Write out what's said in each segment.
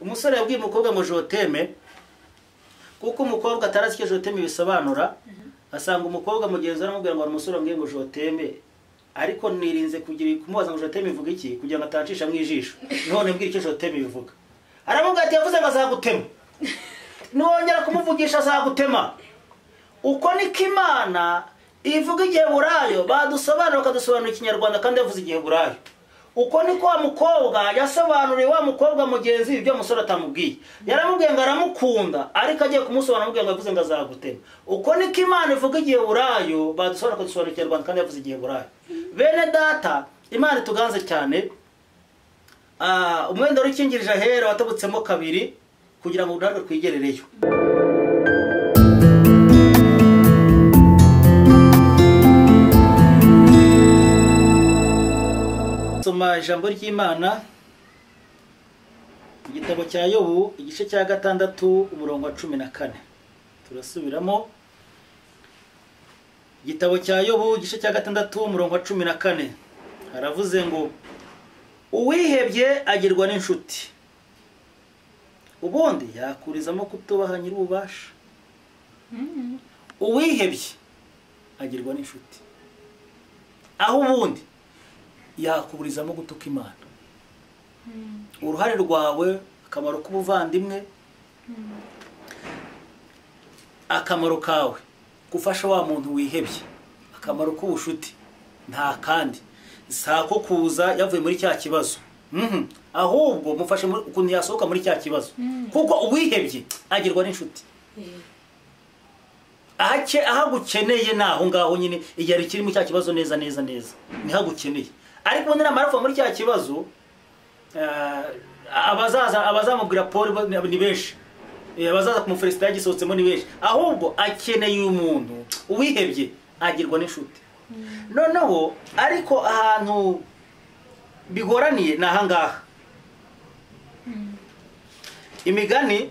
Umusore yabwiye umukobwa ngo je t'aime, kuko umukobwa atarazi icyo je t'aime bisobanura. Asanga umukobwa mugenzi we aramubwira ngo hari umusore wambwiye ngo je t'aime, ariko nirinze kugira kumubaza ngo je t'aime bivuga iki kugira ngo atancisha mu ijisho. None mbwira icyo je t'aime bivuga. Aramubwira ati yavuze ngo azagutema, nongera kumuvugisha azagutema. Uko niko Imana ivuga igiheburayo, badusobanura bakadusobanura ikinyarwanda kandi yavuze igiheburayo. Uko niko wa mukobwa yasobanuriye wa mukobwa mugenzi ibyo umusore atamubwiye. Yaramubwiye ngo aramukunda, ariko agiye kumusobanura amubwiye ngo yavuze ngo azagutema. Uko niko Imana ivuga igiheburayo, badusobanura bakadusobanura ikinyarwanda kandi yavuze igiheburayo. Bene data, Imana ituganze cyane. Umwenda wari ukingirije ahera watabutsemo kabiri kugira ngo natwe twigerereyo. Soma ijambo ry'Imana, igitabo cya Yobu igice cya 6 umurongo wa 14. Turasubiramo igitabo cya Yobu igice cya 6 umurongo wa 14. Haravuze ngo uwihebye agirwa n'inshuti, ubundi yakurizamo kutubaha nyir'ububasha. Uwihebye agirwa n'inshuti, aho ubundi yakuburizamo gutuka Imana. Uruhare rwawe, akamaro k'ubuvandimwe, akamaro kawe gufasha wa muntu wihebye, akamaro k'ubushuti nta kandi sako kuza yavuye muri cya kibazo, ahubwo mufashe ukuntu yasohoka muri cya kibazo, kuko uwihebye agirwa n'inshuti. Ahagukeneye naho ngaho nyine igihe kiri mu cya kibazo neza neza neza nihagukeneye. Ariko ubundi namara kuva muri cya kibazo, abazaza abazamubwira Paul ni benshi, abazaza kumufelicita yagisohotsemo ni benshi. Ahubwo akeneye uyu muntu uwihebye agirwa n'inshuti. Noneho ariko ahantu bigoraniye ni ahangaha. Imigani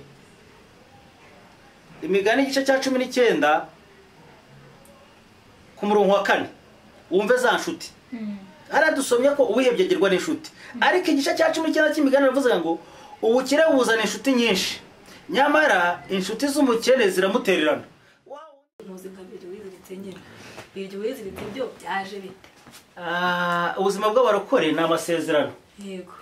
igice cya 19 ku murongo wa 4, wumve za nshuti. Haradusomye ko uwihebye agirwa n'inshuti, ariko igice cya 19 cy'imigani baravuze ngo ubukire buzana inshuti nyinshi, nyamara inshuti z'umukene ziramutererana. Ubuzima bw'abarokore ni amasezerano. Yego.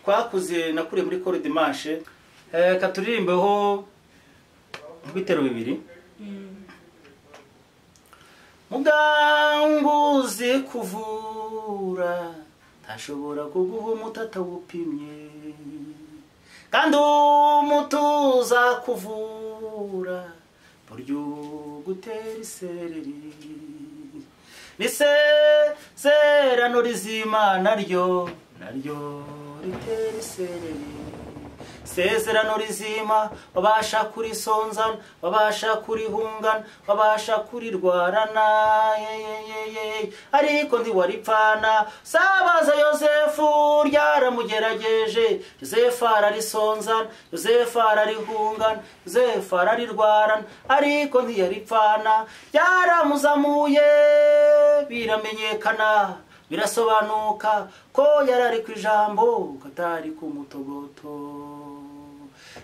Twakuze nakuriye muri Cor Dimanche. Katuririmbeho ibitero bibiri. Muganguzi kuvura ntashobora kuguha umutata wupimye, kandi umutuza kuvura buryo gutera isereri. Nisezerano rizima naryo naryo ritera isereri. Sezerano rizima babasha kurisonzana, babasha kurihungana, babasha kurirwarana, ariko ntiwaripfana. Sabaza Yosefu ryaramugerageje, Yosefu ararisonzana, Yosefu ararihungana, Yosefu ararirwarana, ariko ntiyaripfana. Ryaramuzamuye biramenyekana, birasobanuka ko yarari ku ijambo katari ku mutogoto.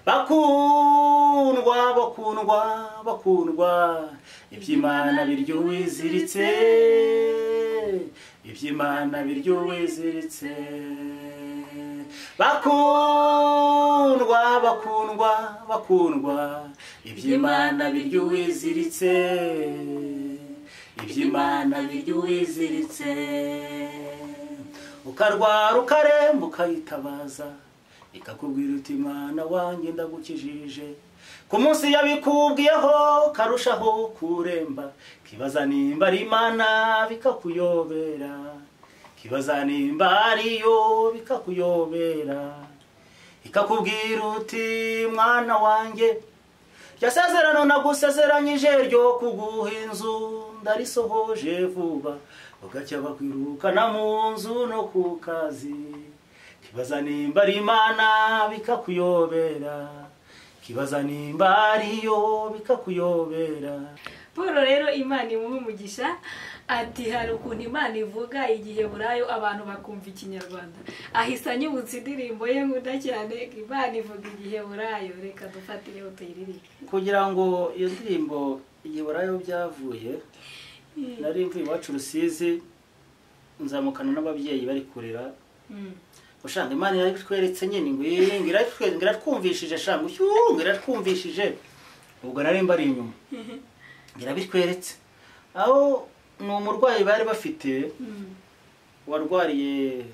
Bakundwa bakundwa bakundwa, iby'Imana biryo wiziritse, iby'Imana biryo wiziritse. Bakundwa bakundwa bakundwa, iby'Imana biryo wiziritse, iby'Imana biryo wiziritse. Ukarwara ukaremba ukayitabaza, ikakubwira uti mwana wanjye ndagukijije. Ku munsi yabikubwiyeho karushaho kuremba, kibaza nimba ari Imana bikakuyobera, kibaza nimba ariyo bikakuyobera. Ikakubwira uti mwana wanjye ryasezerano nagusezeranyije ryo kuguha inzu ndarisohoje vuba, ugacya bakwirukana mu nzu no ku kazi. Kibaza nimba ari Imana bikakuyobera, kibaza nimba ariyo bikakuyobera. Paul rero Imana imuhe umugisha, ati hari ukuntu Imana ivuga igiheburayo abantu bakumva ikinyarwanda. Ahise anyibutsa indirimbo ye nkunda cyane, Imana ivuga igiheburayo. Reka dufatireho tuyiririmbe. Kugira ngo iyo ndirimbo igiheburayo byavuye, nari mvuye iwacu Rusizi, nzamukana n'ababyeyi bari kurira. Ushanga Imana yarabitweretse nyine, ngo iratwumvishije, shanga ngo iratwumvishije. Ubwo nari mbari inyuma, irabitweretse. Aho ni umurwayi bari bafite warwariye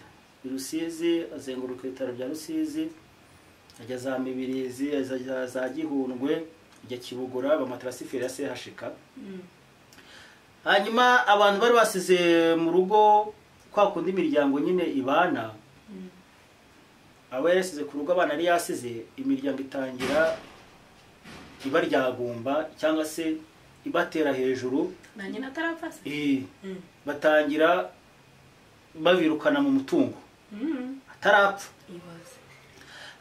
i Rusizi, azenguruka ibitaro bya Rusizi, ajya za Mibirizi, ajya za Gihundwe, ajya Kibugura, bamuha ya CHK. Hanyuma abantu bari basize mu rugo, kwa kundi imiryango nyine ibana, abo yasize ku rugo abana yari yasize, imiryango itangira ibaryagumba cyangwa se ibatera hejuru. Na nyina atarapfa se? Batangira babirukana mu mutungo atarapfa.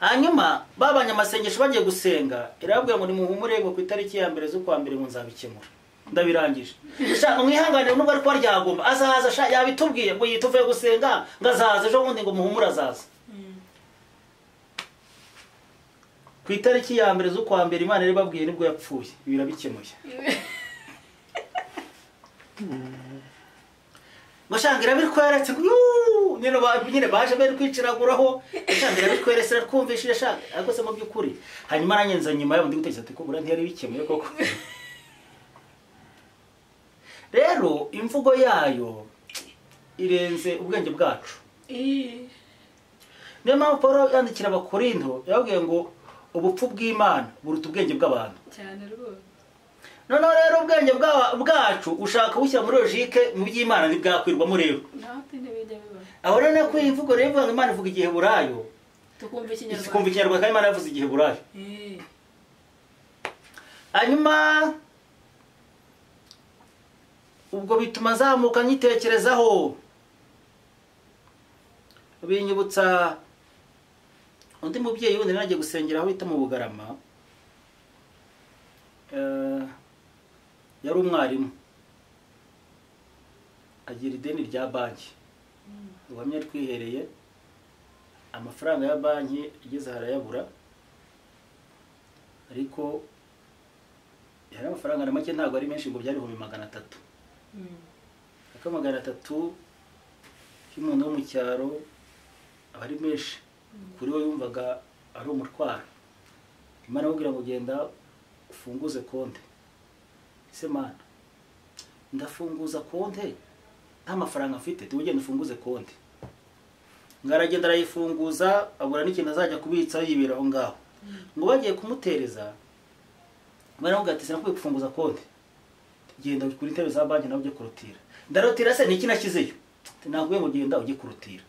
Hanyuma babanye amasengesho bagiye gusenga, irababwira ngo nimuhumure ngo ku itariki ya 1 z'ukwa mbere ngo nzabikemura. Ndabirangije. Sha mwihangane nubwo ari kwaryagomba, azaza sha yabitubwiye ngo yituvuye gusenga ngo azaza ejo bundi ngo muhumure azaza. Ku itariki ya 1 z'ukwa mbere Imana yari babwiye nibwo yapfuye, birabikemuye. Ngo birikweretse nyine baje bari kwiciraguraho, shangira birikweretse ratwumvishije sha, ariko se mu by'ukuri. Hanyuma nanyenza nyuma yabo ndi gutekereza ati ko bura ntiyari bikemuye koko. Rero imvugo yayo irenze ubwenge bwacu. Niyo mpamvu Paul yandikira Abakorinto yababwiye ngo ubupfu bw'Imana buruta ubwenge bw'abantu. Cyane rwose. Noneho rero ubwenge bwacu ushaka bushyira muri logique mu by'Imana ntibwakwirwamo rero. Aho rero nako imvugo rero ivuga ngo Imana ivuga igiheburayo, tukumva ikinyarwanda. Tukumva ikinyarwanda kandi Imana yavuze igiheburayo. Hanyuma ubwo bituma zamuka nyitekerezaho, binyibutsa undi mubyeyi wundi nagiye gusengera aho bita mu Bugarama. Yari umwarimu, agira ideni rya banki. Ubuhamya twihereye, amafaranga ya banki igeze harayabura, ariko yari amafaranga na make, ntabwo ari menshi, ngo byari 300,000. Aka 300 y'umuntu wo mu cyaro aba ari menshi kuri we, yumvaga ari umutwaro. Imana amubwira ngo genda ufunguze konte. Ese Mana, ndafunguza konte nta mafaranga mfite? Tugende ufunguze konte. Ngaragenda arayifunguza, abura n'ikintu azajya kubitsa yibera aho ngaho. Ngo bagiye kumutereza, baramubwira ati sinakwiye gufunguza konte, genda kuri intebe za banki nawe ujye kurutira. Ndarutira se niki nashyizeyo? Nakubwiye ngo genda ujye kurutira.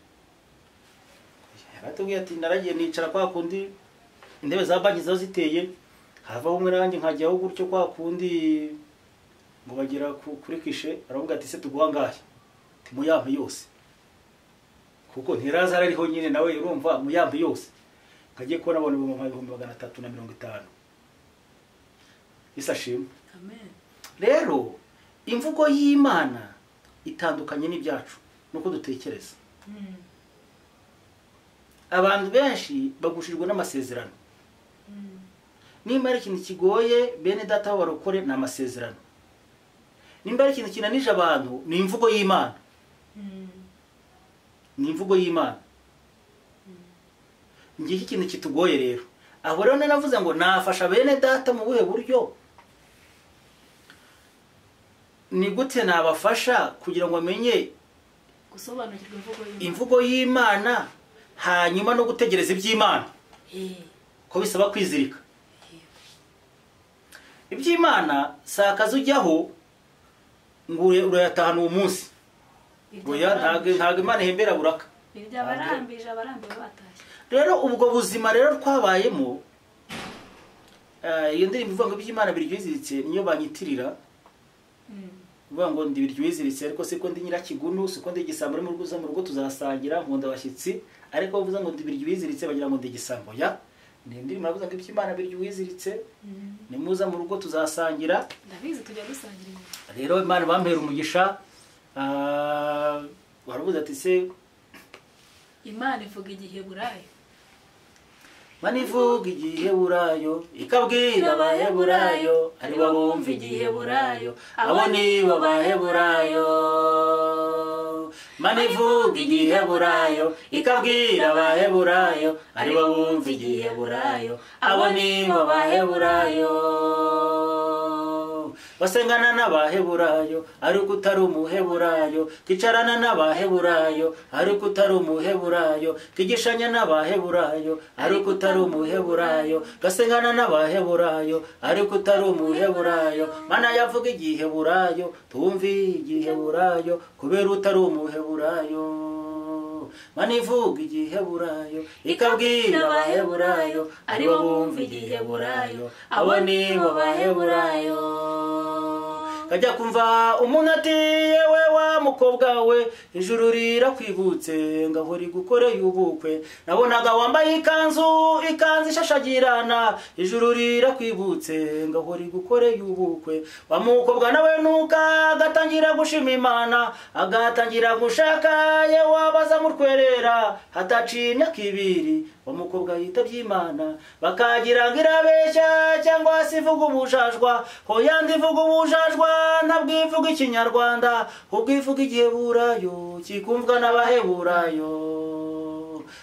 Yaratubwiye ati naragiye nicara kwa kundi intebe za banki zo ziteye, havaho umwe nanjye nkajyaho gutyo kwa kundi, ngo bagera kuri kishe, aravuga ati se tuguha ngahe? Muyampe yose, kuko ntiraza ariho nyine nawe urumva muyampe yose. Kagiye kubona abantu 350,000. Isashimwe. Amen. Rero imvugo y'Imana itandukanye n'ibyacu nuko dutekereza. Abantu benshi bagushijwe n'amasezerano. Nimba ari ikintu kigoye bene data barokore ni amasezerano. Nimba ari ikintu kinanije abantu ni imvugo y'Imana. Ni imvugo y'Imana. Ngiki ikintu kitugoye rero. Aho rero nanavuze ngo nafasha bene data mu buhe buryo? Ni gute nabafasha kugira ngo amenye gusobanukirwa imvugo y'Imana, hanyuma no gutegereza iby'Imana? Ko bisaba kwizirika. Iby'Imana sakaza ujyaho ngo urayatahana uwo munsi. Oya, ntago Imana ihembera buraka. Ibyabarambije abarambiwe batashye. Rero ubwo buzima rero twabayemo, iyo ndirimbo ivuga ngo iby'Imana biryoziritse niyo banyitirira. Uvuga ngo ndi biryoziritse, ariko siko ndi nyirakigunu, siko ndi igisambo mu rugo, mu rugo tuzasangira, nkunda abashyitsi, ariko uvuze ngo ndi biryoziritse bagira ngo ndi igisambo. Ya Ni indirimbo navuze ngo iby'Imana birya uwiziritse, nimuza mu rugo tuzasangira. Ndabizi tujya dusangira. Rero Imana bampera umugisha. Waravuze ati se Imana ivuga igiheburayo. Imana ivuga igiheburayo ikabwira abaheburayo aribo bumva igiheburayo, abo nibo baheburayo. Imana ivuga igiheburayo ikabwira abaheburayo aribo bumva igiheburayo, abo nibo baheburayo. Basengana n'abaheburayo ariko utari umuheburayo, kicarana n'abaheburayo ariko utari umuheburayo, kigishanya n'abaheburayo ariko utari umuheburayo, gasengana n'abaheburayo ariko utari umuheburayo. Mana yavuga igiheburayo tumvi igiheburayo kubera utari umuheburayo. Mana ivuga igiheburayo ikabwira abaheburayo aribo bumva igiheburayo, abo nibo baheburayo. Kajya kumva umuntu ati yewe wa mukobwa we ijuru rirakwibutse ngaho rigukoreye ubukwe, nabonaga wambaye ikanzu ishashagirana, ijuru rirakwibutse ngaho rigukoreye ubukwe. Wa mukobwa nawe nuka agatangira gushima Imana, agatangira gushaka yewe abaza murwerera, hataciye imyaka ibiri wa mukobwa yitabye Imana, bakagira ngo irabeshya cyangwa se ivuga ubujajwa. Hoya ndivuga ubujajwa ntabwo ivuga ikinyarwanda, ubwo ivuga igiheburayo kikumvwa n'abaheburayo.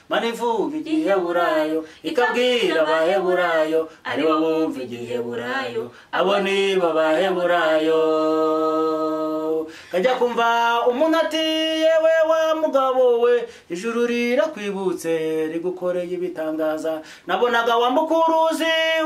Mana ivuga igiheburayo ikabwira abaheburayo aribo bumva igiheburayo, abo nibo baheburayo. Kajya kumva umuntu ati yewe wa mugabo we ijuru rirakwibutse rigukoreye ibitangaza, nabonaga wambuka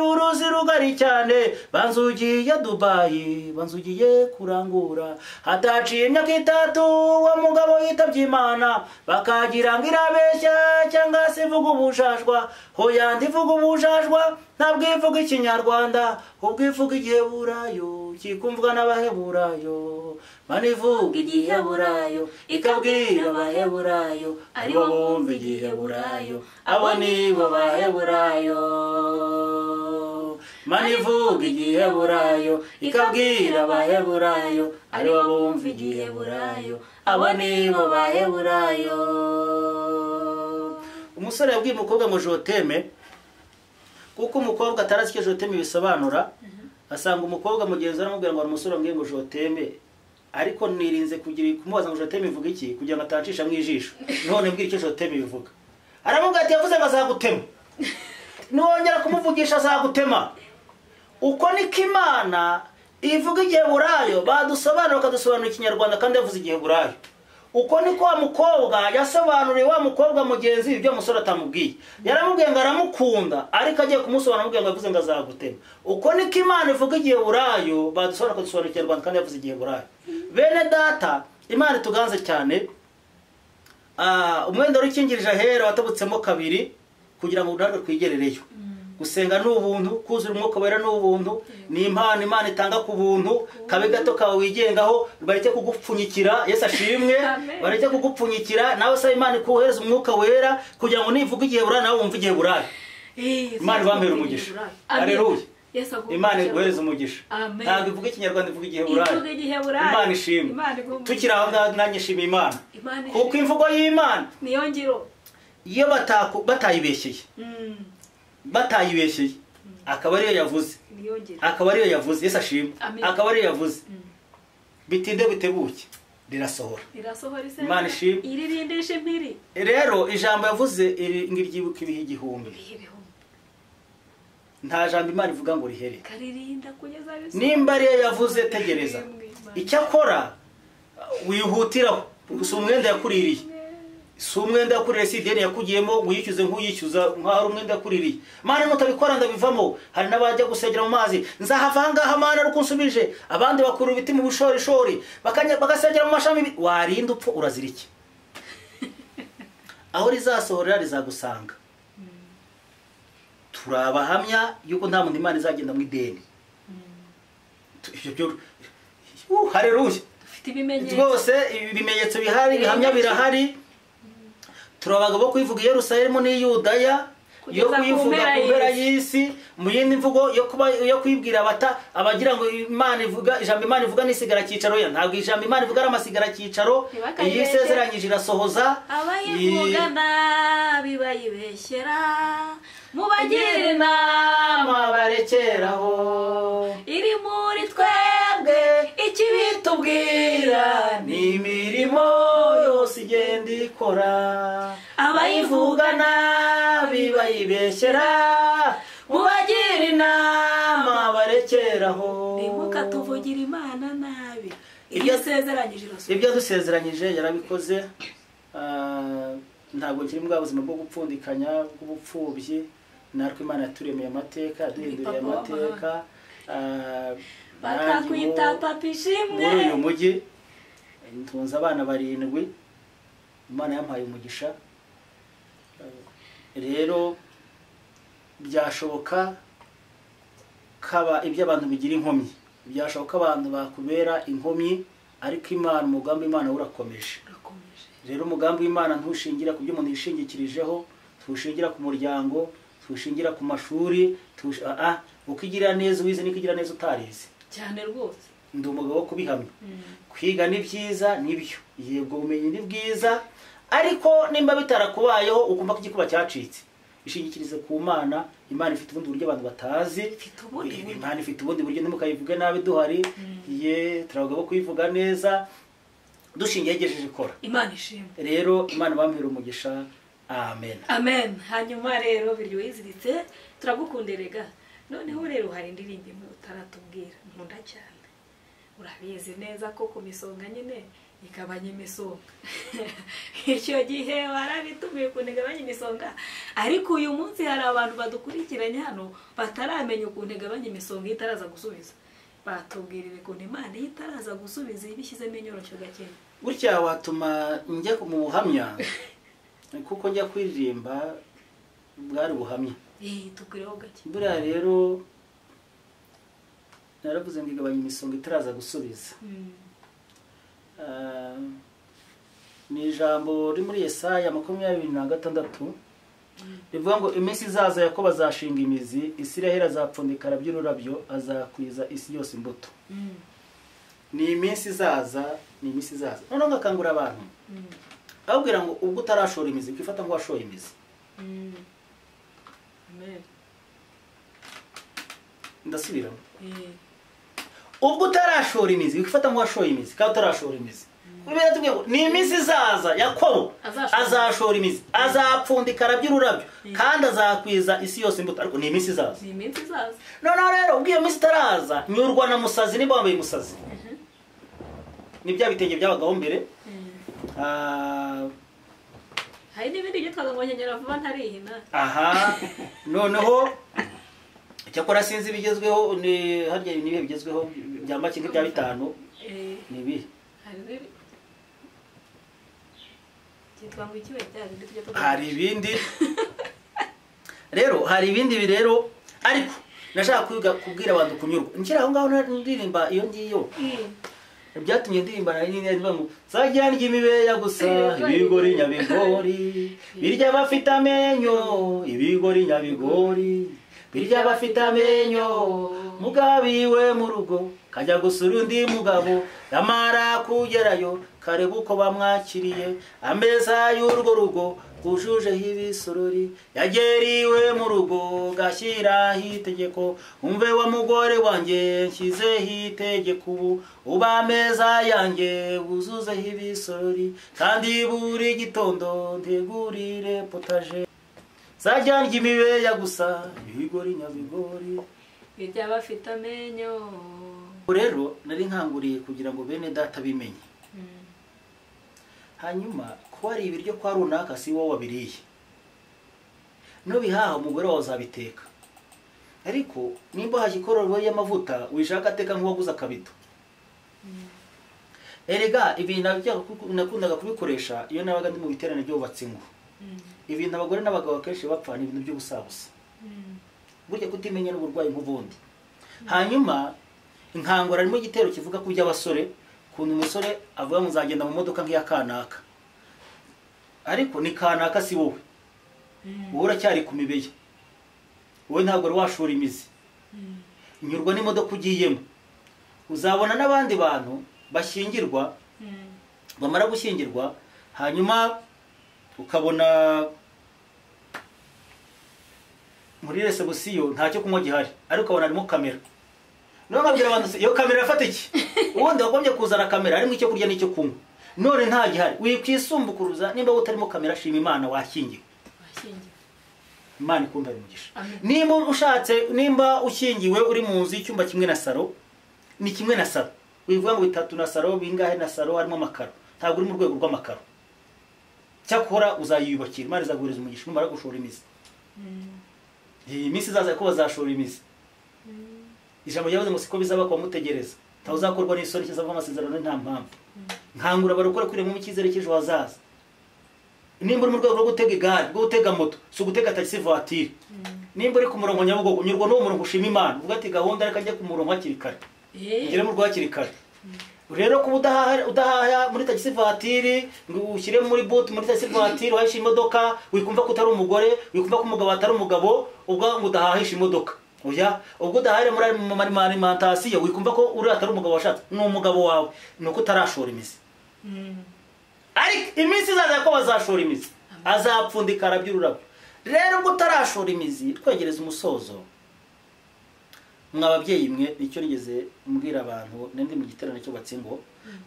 uruzi rugari cyane, banzugiye Dubai banzugiye kurangura, hataciye imyaka itatu wa mugabo yitabye Imana, bakagira ngo irabeshya cyangwa se ivuga ubujajwa. Hoya ndivuga ubujajwa ntabwo ivuga ikinyarwanda, ubwo ivuga igiheburayo kikumvwa n'abaheburayo. Mana ivuga igiheburayo ikabwira abaheburayo aribo bumva igiheburayo, abo nibo baheburayo. Mana ivuga igiheburayo ikabwira abaheburayo aribo bumva igiheburayo, abo nibo baheburayo. Umusore yabwiye umukobwa ngo joteme, kuko umukobwa atarazi icyo joteme bisobanura, asanga umukobwa mugenzi aramubwira ngo hari umusore wambwiye ngo joteme, ariko nirinze kugira kumubaza ngo joteme ivuga iki kugira ngo atancisha mu ijisho, none mbwira icyo joteme bivuga. Aramubwira ati yavuze ngo azagutema, niwongera kumuvugisha azagutema. Uko niko Imana ivuga igiheburayo, badusobanura bakadusobanura ikinyarwanda kandi yavuze igiheburayo. Uko niko wa mukobwa yasobanuriye wa mukobwa mugenzi ibyo umusore atamubwiye. Yaramubwiye ngo aramukunda ariko agiye kumusobanura amubwiye ngo yavuze ngo azagutema. Uko niko Imana ivuga igiheburayo, badusobanura bakadusobanura ikinyarwanda kandi yavuze igiheburayo. Bene data, Imana ituganze cyane. Umwenda w'ikingirije ahera watabutsemo kabiri kugira ngo natwe twigerereyo. Gusenga ni ubuntu, kuzura umwuka wera ni ubuntu, ni impano Imana itanga ku buntu, kabe gato kawe wigengaho, bareke kugupfunyikira. Yesu ashimwe, bareke kugupfunyikira, nawe saba Imana ikuhereza umwuka wera kugira ngo nivuga igiheburayo nawe wumve igiheburayo. Imana ibampere umugisha. Haleluya. Imana iguhereza umugisha. Ntabwo ivuga ikinyarwanda, ivuga igiheburayo. Imana ishimwe. Tukiri aho ngaho nanjye nshima Imana, kuko imvugo y'Imana niyo ngiro. Iyo batayibeshyeye batayibeshyeye akaba ariyo yavuze, akaba ariyo yavuze. Yesu ashimwe, akaba ariyo yavuze. Bitinde bitebuke rirasohora. Imana ishimwe. Rero ijambo yavuze ngiryibuka ibihe igihumbi. Nta jambo Imana ivuga ngo rihere. Nimba ariyo yavuze tegereza. Icyakora wihutiraho, si umwenda yakuririye, si umwenda yakuririye, si ideni yakugiyemo uyishyuze nk'uyishyuza nkaho ari umwenda yakuririye. Mana nutabikora ndabivamo. Hari n'abajya gusengera mu mazi, nzahava aha ngaha Mana ariko unsubije. Abandi bakura ibiti mu bushorishori bagasengera mu mashami. Warinda upfa urazira iki? Aho rizasohorera rizagusanga. Turabahamya yuko nta muntu Imana izagenda mu ideni. Haleluya. Rwose ibimenyetso bihari, ibihamya birahari. Turi abagabo bo kwivuga i Yerusalemu n'i Yudaya yo kuyivuga ku mpera y'isi, mu yindi mvugo yo kuba yo kwibwira abata abagira ngo Imana ivuga ijambo Imana ivuga nisigara cyicaro ya ntabwo ijambo Imana ivuga ari amasigara cyicaro, iyi isezeranyije irasohoza. Abayivuga nabi bayibeshyera, mubagira inama barekeraho, iri muri twebwe ikibitubwira ni imirimo yose igenda ikora. Abayivuga nabi bayibeshyera, mubagira inama barekeraho. Ntimukatuvugira Imana nabi, ibyo isezeranyije irasohoza. Ibyo dusezeranyije yarabikoze. Ntabwo kiri mu buzima bwo gupfundikanya bw'ubupfubyi, natwe Imana yaturemeye amateka, yaduhinduriye amateka. Bakakwita papa ishimwe. Muri uyu mujyi ntunze abana 7, Imana yampaye umugisha. Rero byashoboka kaba ibyo abantu bigira inkomyi, byashoboka abantu bakubera inkomyi, ariko Imana umugambi Imana urakomeje. Rero umugambi w'Imana ntushingira ku byo umuntu yishingikirijeho, ntushingira ku muryango, ntushingira ku mashuri, ukigira neza uwize n'ikigira neza utarize. Cyane rwose ndi umugabo wo kubihamya. Kwiga ni byiza nibyo, yego ubumenyi ni bwiza, ariko nimba bitarakubayeho ukumva ko igikuba cyacitse, ishingikirize ku Mana. Imana ifite ubundi buryo abantu batazi, Imana ifite ubundi buryo, ntimukayivuge nabi duhari. Ye turabagabo kuyivuga neza dushingiye yegejeje ikora. Imana ishimwe. Rero Imana bampera umugisha. Amen. Amen. Hanyuma rero biryo wiziritse turagukunderega. Noneho rero hari indirimbo imwe utaratubwira nkunda cyane, urabizi neza ko ku misonga nyine igabanya imisonga. Icyo gihe warabitumiye ukuntu igabanya imisonga, ariko uyu munsi hari abantu badukurikiranye hano bataramenya ukuntu igabanya imisonga itaraza gusubiza. Batubwirire ukuntu Imana itaraza gusubiza ibishyizemo inyoroshyo gake. Gutya watuma njya mu buhamya, kuko njya kuririmba bwari buhamya. Tubwireho gake. Buriya rero naravuze ngo igabanya imisonga itaraza gusubiza. Ni ijambo riri muri Yesaya 26 rivuga ngo iminsi izaza Yakobo azashinga imizi, Isiraheli azapfundika araby'ururabyo, azakwiza isi yose imbuto. Ni iminsi izaza, ni iminsi izaza. Noneho ngakangura abantu ababwira ngo ubwo utarashora imizi kwifata ngo washoye imizi. Amen. Ndasubiramo. Ubwo utarashora imizi wifata ngo washoye imizi, kandi utarashora imizi. Bibiliya itubwira ngo ni iminsi izaza Yakobo azashora imizi, azapfundika araby'ururabyo, kandi azakwiza isi yose imbuto. Ariko ni iminsi izaza. Ni iminsi izaza. Noneho rero ubwo iyo minsi itaraza, nyurwa na musazi nimba wambaye musazi. Ni bya bitenge byabagaho mbere. Hari n'ibindi byitwaga ngo nkenyera vuba ntarihina. Aha, noneho cyakora sinzi bigezweho, ni harya ni ibihe bigezweho bya make nk'ibya 5 ni ibihe? Hari ibindi rero, hari ibindi rero, ariko nashaka kubwira abantu kunyurwa. Nkira aho ngaho ndirimba iyo ngiyo, byatumye ndirimba nari nini ngo nzajya ndya imibeya gusa, ibigori nyabigori birya bafite amenyo, ibigori nyabigori birya bafite amenyo, mugabiwe mu rugo kajya gusura undi mugabo, yamara kugerayo kareba uko bamwakiriye, ameza y'urwo rugo wujujeho ibisorori, yageriwe mu rugo gashyiraho itegeko, umve wa mugore wanjye nshyizeho itegeko ubu, uba ameza yanjye wuzuzeho ibisorori, kandi buri gitondo ntegurire potaje. Nzajya ndya imibeya gusa, ibigori nyabigori birya bafite amenyo. Rero nari nkanguriye kugira ngo bene data bimenye. Hanyuma ko ari ibiryo kwa runaka si wowe wabiriye, nubihaha umugore wawe azabiteka, ariko nimba hashye ikororwa y'amavuta wishaka ateka nk'uwaguze akabido. Erega ibi nakundaga kubikoresha iyo nabaga ndi mu biterane by'ubatse ingo. Ibintu abagore n'abagabo kenshi bapfa ni ibintu by'ubusabusa, burya kutimenya n'uburwayi nk'ubundi. Hanyuma inkangura harimo igitero kivuga ku by'abasore, kuntu umusore avuga ngo nzagenda mu modoka nk'iya kanaka, ariko ni kanaka si wowe. Wowe uracyari ku mibeya, wowe ntabwo wari washora imizi. Nyurwa n'imodoka ugiyemo. Uzabona n'abandi bantu bashyingirwa, bamara gushyingirwa hanyuma ukabona muri resebusiyo nta cyo kunywa gihari, ariko ukabona harimo kamera. None nkabwira abantu, iyo kamera yafata iki? Ubundi wagombye kuzana kamera harimo icyo kurya n'icyo kunywa, none nta gihari. Wikwisumbukuruza, nimba utarimo kamera shima Imana washyingiwe. Imana ikunda umugisha. Nimba ushatse, nimba ushyingiwe uri mu nzu y'icyumba kimwe na saro, ni kimwe na saro, wivuga ngo bitatu na saro bingahe na saro harimo amakaro, ntabwo uri mu rwego rw'amakaro. Cyakora uzayiyubakira, Imana izaguhereza umugisha numara gushora imizi. Iyi minsi izaza ko bazashora imizi. Ijambo ryavuze ngo siko bizaba kwa mutegereza, ntawe uzakorwa n'isoni kizava amasezerano nta mpamvu. Nkangura barukora kwirema mu cyizere cy'ejo hazaza. Nimba uri mu rwego rwo gutega igare, rwo gutega moto, si ugutega taxi voiture. Nimba uri ku murongo Nyabugogo, unyurwa n'uwo murongo ushima Imana, uvuga ati gahunda reka njye ku murongo hakiri kare, ngere mu rwo hakiri kare. Rero kuba udahaha muri taxi voiture, ngo ushyire muri boot muri taxi voiture uhahisha imodoka, wikumva ko utari umugore, wikumva ko umugabo atari umugabo, ubwo ngo udahahisha imodoka. Oya, ubwo udahahira muri alimentation, wikumva ko uri atari umugabo washatse, ni umugabo wawe, ni uko utarashora imizi. Ariko iminsi izaza ko bazashora imizi, azapfundika arabya ururabyo. Rero ubwo utarashora imizi, twegereza umusozo. Mwa babyeyi mwe, nicyo nigeze mbwira abantu nandi mu giterane cyo batsingo,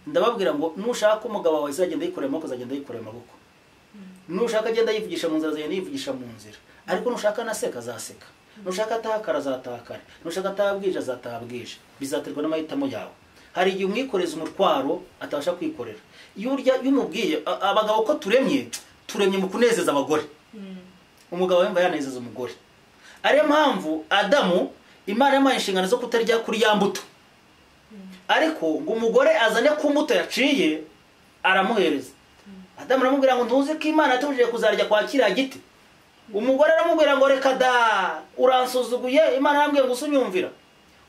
ndababwira ngo nushaka umugabo wawe azagenda yikorera amaboko, azagenda yikorera amaboko. Nushaka agenda yivugisha mu nzira, azagenda yivugisha mu nzira. Ariko nushaka anaseka azaseka, nushaka atakara azatakara, nushaka atabwije azatabwije. Bizaterwa n'amahitamo yawe. Hari igihe umwikoreza umutwaro atabasha kwikorera. Iyo urya yumubwiye, abagabo ko turemye, turemye mu kunezeza abagore. Umugabo yumva yanezeza umugore. Ariyo mpamvu Adamu Imana yamuhaye inshingano zo kutarya kuri ya mbuto, ariko ngo umugore azane ku mbuto yaciye aramuhereza. Adamu aramubwira ngo ntuzi ko Imana yatubujije kuzarya kwa kiriya giti. Umugore aramubwira ngo reka da, uransuzuguye, Imana yarambwiye ngo usunyumvira.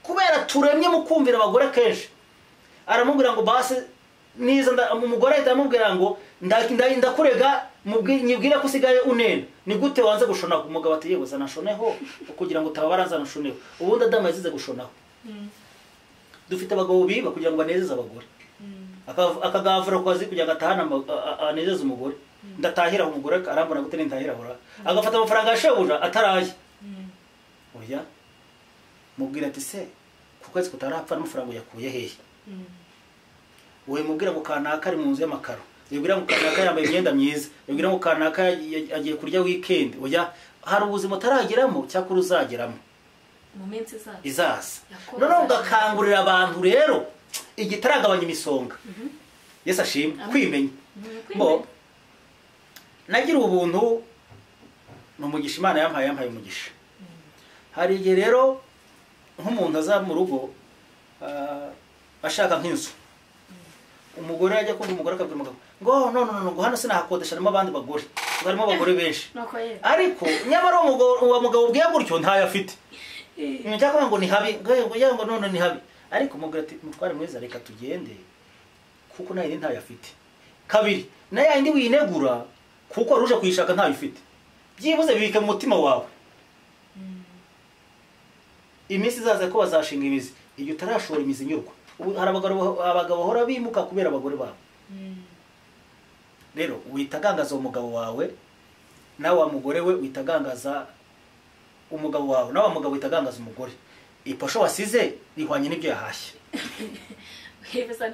Kubera turemye mu kumvira abagore kenshi, aramubwira ngo basi niza. Umugore ahita amubwira ngo ndakurega, nyibwire ko usigaye unena, ni gute wanze gushonaho? Umugabo ati yego zanashoneho kugira ngo utababara, zanashoneho. Ubundi Adamu yazize gushonaho. Dufite abagabo biba kugira ngo banezeze abagore, akagavura ku kazi kugira ngo atahane anezeze umugore. Ndatahira umugore arambona gute nintahira ahora agafata amafaranga ya shebuja ataraye. Oya, mubwira ati se ku kwezi kutarapfa n'amafaranga uyakuye hehe? Wowe mubwira ngo kanaka ari mu nzu y'amakaro, wibwira ngo kanaka yambaye imyenda myiza, wibwira ngo kanaka agiye kurya weekend. Oya, hari ubuzima utarageramo, cyakora uzageramo mu minsi izaza. Izaza. Noneho ugakangurira abantu rero igitaragabanya imisonga. Yesu ashimwe. Kwimenya. Bo nagira ubuntu ni umugisha Imana yampaye, yampaye umugisha. Hari igihe rero nk'umuntu aza mu rugo ashaka nk'inzu, umugore ajya kumva umugore akabwira umugabo ngo no no no, ngo hano sinahakodesha, harimo abandi bagore, ngo harimo abagore benshi. Nuko ye. Ariko nyamara uwo mugabo ubwiye gutyo ntayo afite. Cyangwa ngo ni habi, ngo ngo ngo none ni habi. Ariko umugore ati mutware mwiza, reka tugende, kuko nayo ntayo afite. Kabiri, na yindi winegura kuko wari uje kuyishaka ntayo ufite, byibuze bibike mu mutima wawe. Iminsi izaza ko bazashinga imizi, igihe utarashora imizi nyurwa. Ubu hari abagabo bahora bimuka kubera abagore babo. Rero witagangaza umugabo wawe, nawe wa mugore we witagangaza umugabo wawe, nawe wa mugabo witagangaza umugore. Iposho wasize rihwanye n'ibyo yahashye. Bisa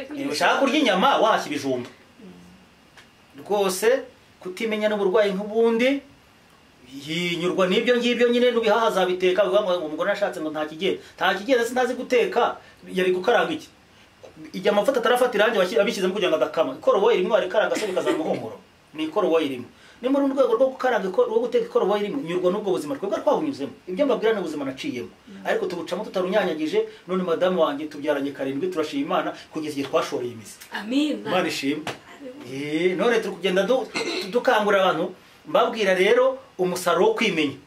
Niba ushaka kurya inyama wahashye ibijumba rwose. Kutimenya n'uburwayi nk'ubundi, yinyurwa n'ibyo ngibyo nyine, n'ubihaha azabiteka. Bivuga ngo umugore nashatse ngo nta kigenda, nta kigenda, sintazi guteka, yari gukaranga iki? Igihe amavuta atarafata irangi abishyizemo kugira ngo adakama, ikoroboyi irimo arikaranga se bikazana umuhumuro? Ni ikoroboyi irimo. Ni muri urwego rwo gukaranga rwo guteka, ikoroboyi irimo. Nyurwa n'ubwo buzima. Twebwe twabunyuzemo, ibyo mbabwira ni ubuzima naciyemo, ariko tubucamo tutarunyanyagije. None madamu wanjye tubyaranye 7, turashima Imana kugeza igihe twashoreye imizi. Amina. Imana ishimwe. None turi kugenda dukangurira abantu, mbabwira rero umusaruro wo kwimenya.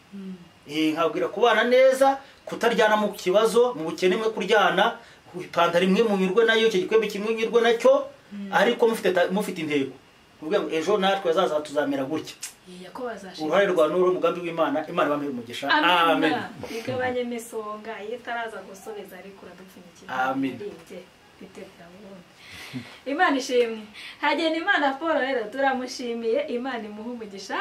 Nkabwira kubana neza, kutaryana mu kibazo, mu bukene mwe kuryana, ipantaro imwe munyurwe nayo, icyo gikombe kimwe unyurwe nacyo, ariko mufite intego. Uvuga ngo ejo natwe azaza tuzamera gutya. Uruhare rwa nuru umugambi w'Imana, Imana ibampe umugisha. Amen. Igabanye imisonga iyo itaraza gusubiza ariko uradupfunyikira. Amen. Imana ishimwe. Hagenda Imana Paul rero turamushimiye, Imana imuhe umugisha.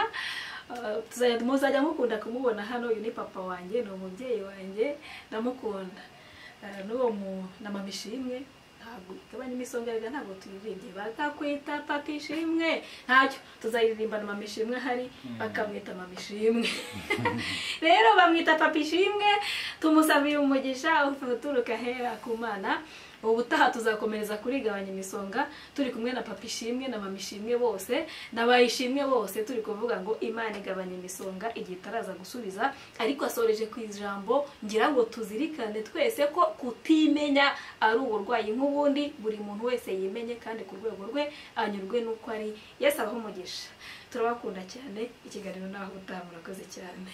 Muzajya mukunda kumubona hano, uyu ni papa wanjye, ni umubyeyi wanjye, ndamukunda. N'uwo na mama Ishimwe, ntabwo igabanya imisonga rega ntabwo tuyiririmbye, bakakwita papa Ishimwe, ntacyo tuzayiririmba na mama Ishimwe ahari, bakamwita mama Ishimwe. Rero bamwita papa Ishimwe, tumusabiye umugisha uturuka hera ku Mana. Ubutaha tuzakomereza kuri gabanya imisonga turi kumwe na papa Ishimwe na mama Ishimwe bose n'abayishimwe bose, turi kuvuga ngo Imana igabanya imisonga igihe itaraza gusubiza. Ariko asoreje ku ijambo ngira ngo tuzirikane twese ko kutimenya ari uburwayi nk'ubundi, buri muntu wese yimenye kandi ku rwego rwe anyurwe n'uko ari. Yesu abahe umugisha, turabakunda cyane. Ikiganiro naho utaha, murakoze cyane.